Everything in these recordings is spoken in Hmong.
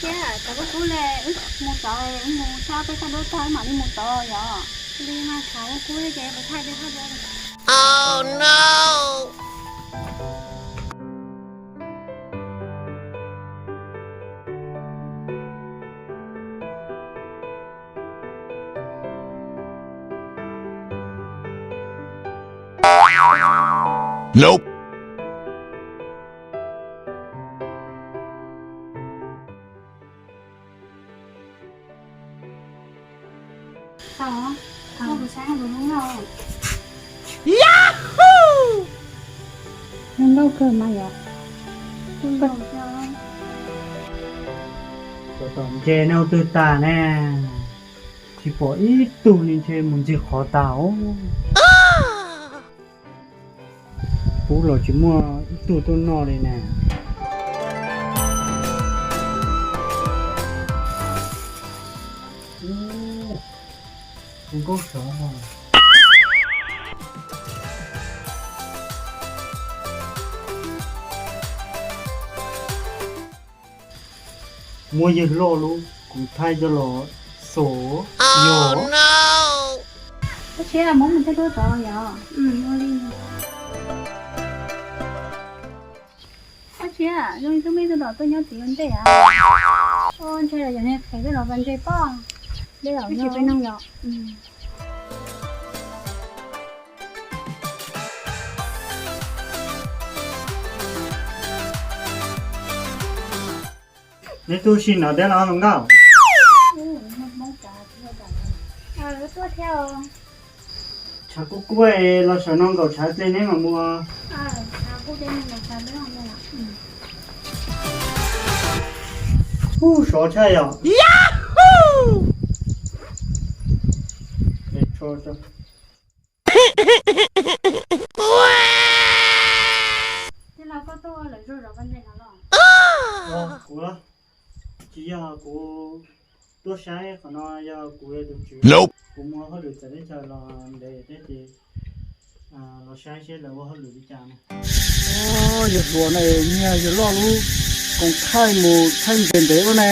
Thiab tshav kub kub li, wb mus tod, wb mus thaij peb thaj duab tag mam li mus tod yom. Li mas tshav kub kub li ces mus thaij peb thaj duab. Tau, tau, kuv saib kuv hnub no. Yahoo! Hnub no kawg mas yom. Hnub no kawg. Tom tom ntses no twg tas ne, tsis pom ib tug li, ntshe mus ntxig qhov tas os. Pub los tsis muaj ib tug tuaj noj li na. Ub, zoo nkauj sov. Muab yawg loj lub koom thaij coj los xos yog. Tab sis muab mus tej lub tod yom. Tab sis zoo li twb muaj ib tug los tuaj nyob tim ua ntej. Ntshe yog niag qhev twb los pas ntses pob. Dej los tsis peb noog yom. Neb tuaj sim no thiab los zoo nkauj? Tshav kub kub los saum no nkaum tshav dlej neb mam mus. Ub, sov tshaj yom. Kuv los, tsis yog kuv tuaj saib qhov no, yog kuv yog tus tswv, kuv mus ua hauj lwm txawv teb chaws los ntev thiab ces los saib seb lawv ua hauj lwm li cas na. Yawg hluas na, niag yawg loj lub koom thaij mus thaij ntses ntev ua ne.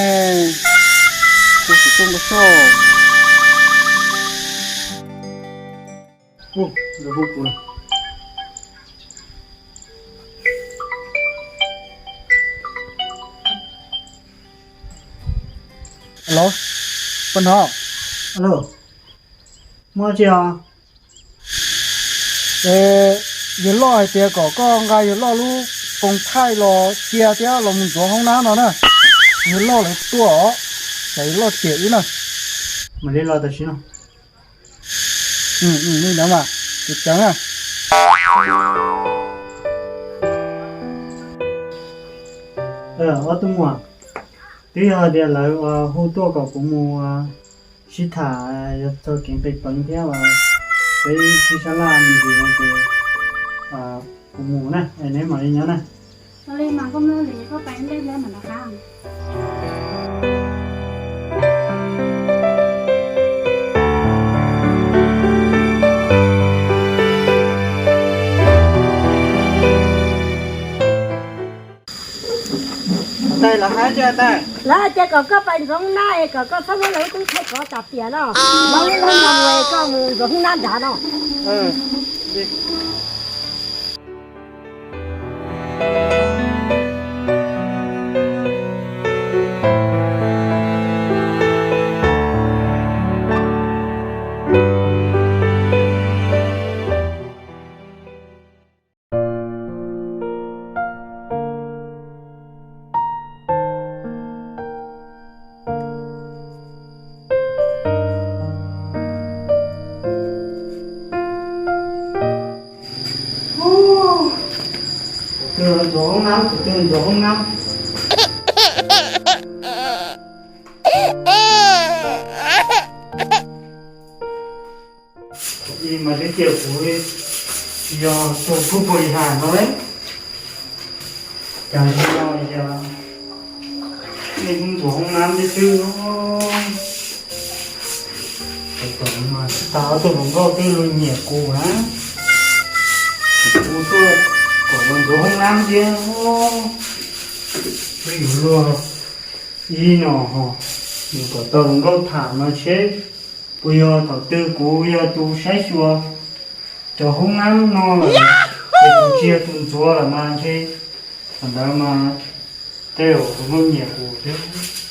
Kuv tus tub nqa soj. Alo, poj no. Alo, muaj dab tsi os? Es yawg loj hais tias kom koj nqa yawg loj lub koom thaij los cia thiab los mus ntxuav hoob nab no na. Yawg loj lawv tuaj os, tsam yawg loj ciam wb na. Mam li los tam sim no. Li ntawd mas, ceev ceev na. Ob tug muam, twb yog tias lawv hu tuaj kom kuv mus sib tham yog txog kev nqis peev thiab peb sib sab laj me ntsis no ces kuv mus na, es neb mam li nyob na. Tais, lawv hais tias kom koj pais ntxuav hoob nab es kom koj txhob muab lawv lub koom thaij kov tas tiam no. Lawv lub no mus es koj mus ntxuav hoob nab nrad no. Kuv twb ntxuav hoob nab, kuv twb ntxuav hoob nab. Kuv ib mas twb tias kuv tsis yog tus kuj pom li has no li. Cas li no yog nej kuj ntxuav hoob nab ntej xwb. Tom mas tas ob tug hluas nkauj twb luag nyiam kuv na. Kuv tuaj kom los ntxuav hoob nab thiab. Twb yus luag Ib no ho, nws kom tau hluas nkauj tham no seb puas yog thaum twg kuv yog tus saib xyuas cov hoob nab no lawm, ces kuv tsis yog tus ntxuav lawm mas ntshe thaum ntawd mas tej zaum hluas nkauj nyiam kuv thiab.